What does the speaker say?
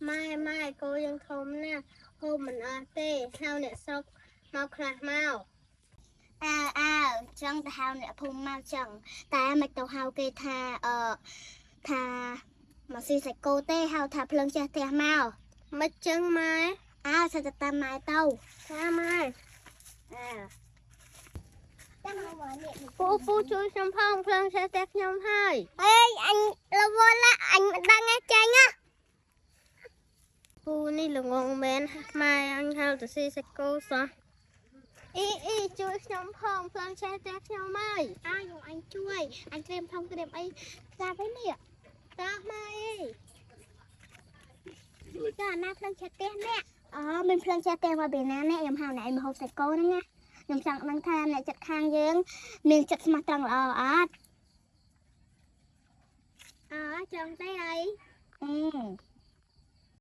ម៉ែម៉ែគោយើងធំណាស់ហូបមិនអស់ទេហៅអ្នកស្រុកមកខ្លះមក អើអើចង់ទៅហៅអ្នកភូមិមកចឹងតែមិនទៅហៅគេថាអឺថាមកស៊ីសាច់គោទេហៅថាភ្លើងចេះផ្ទះមក មិនចឹងម៉ែ អើសិតតែតាមម៉ែទៅ ថាម៉ែ អើតាមមកនេះ ពូពូជួយខ្ញុំផងភ្លើងឆេះផ្ទះខ្ញុំហើយ អេអញរវល់ណាអញមិនដឹងទេចាញ់ណា ពូនេះល្ងងមែនម៉ែអញហៅទៅស៊ីសាច់គោសោះអ៊ីអ៊ីជួយខ្ញុំផងភ្លើងឆេះផ្ទះខ្ញុំហើយ អើខ្ញុំអញជួយអញត្រៀមផងត្រៀមអីស្រាប់ហើយនេះ តោះម៉ែអ៊ី ចាអាណាភ្លើងឆេះផ្ទះនេះអូមានភ្លើងឆេះផ្ទះមកពីណានេះខ្ញុំហៅអ្នកឯងមកហូបសាច់គោហ្នឹងណាខ្ញុំចង់ដឹងថាអ្នកចិត្តខាងយើងមានចិត្តស្មោះត្រង់ល្អអត់ អើចង់ទេអី អឺ